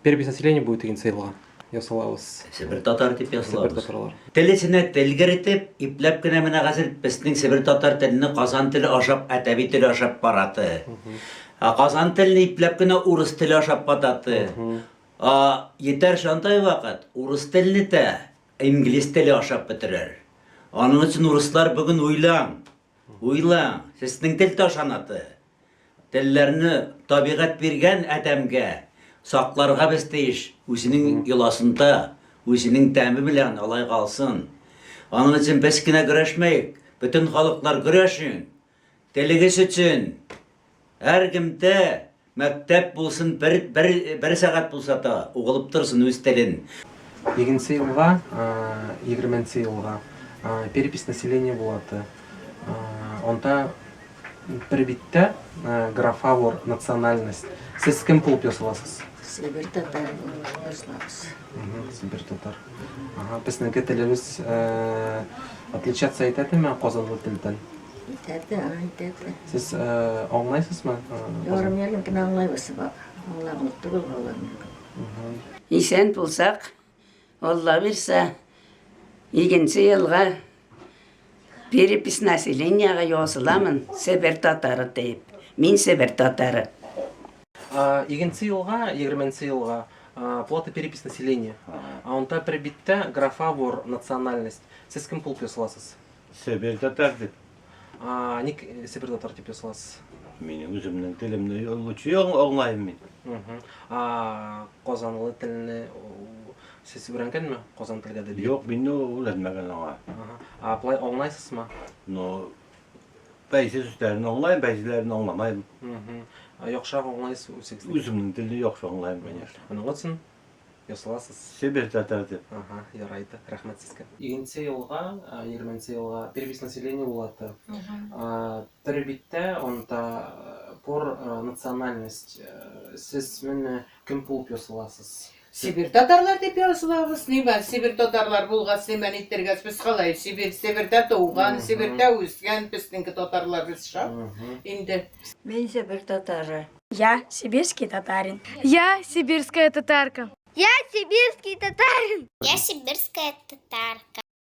Перепись населения будет икенче елга ясалабыз. Себер татар дип Себер язылабыз. татарлар. Тел эченә тел керетеп, ипләп кенә менә хәзер безнең себер татар телене Казан теле ашап, әдәби теле ашап бараты. Ә Казан телене ипләп кенә урыс теле ашап бататы. А етәр шандай вакыт, урыс телене дә инглиз теле ашап бетерер. Аның өчен урыслар бүген уйлаң, уйлаң, сезнең тел ташанаты. Телләрне табигать биргән адәмгә сакларга без тиеш, үзенең йоласында, үзенең тәме белән алай калсын. Аның өчен без кенә көрәшмәек, бөтен халыклар көрәшен. Телегез өчен һәркемдә мәктәп булсын, бер, бер, бер сәгать булса да, угылып торсын үз телен. Егенче елга, егерменче елга перепись населения булаты. Анда Бер биттә графа вор национальность. Сез кем булып языласыз? Себер татары булып язылабыз. Себер татар. Ага, безнең телебез отличаться итәдеме казанлы телдән? Итәде, итәде. Сез аңлайсызмы? Ярым ярым гына аңлайбыз, аңларлык түгел аларны. Исән булсак, Алла бирсә, икенче елга перепись населениега языламын, Себер татары диеп. Мин Себер татары. Икенче елга, егерменче елга плата перепись населения. Анда бер биттә графа вор национальность. Сез кем булып языласыз? Себер татар дип. Ник Себер татар дип языласыз? Минем үземнең телемне лучше аңлайм мин. Казанлы телне сез өйрәнгәнме? Казан телгә дә бит. Юк, мин өйрәнмәгән аңа. А болай аңлайсызмы? Ну, бәйсе сүзләрен аңлайм, бәйселәрен аңламайм. Яхшырак аңлайсыз үзегез. Үземнең телне яхшы аңлайм, конечно. Аның өчен ясаласыз. Себер татар дип. Ага, ярайды. Рәхмәт сезгә. Икенче елга, егерменче елга перепись населения булаты. Бер биттә анда пор национальность. Сез менә кем булып ясаласыз? Себер татарлар дип язылабыз. Нимә, Себер татарлар булгач, нимә ниттергәч, без калай Себер, Себердә туган, Себердә үскән, безнеңке татарлар без шат инде. Мин Себер татары. Я сибирский татарин. Я сибирская татарка. Я сибирский татарин. Я сибирская татарка.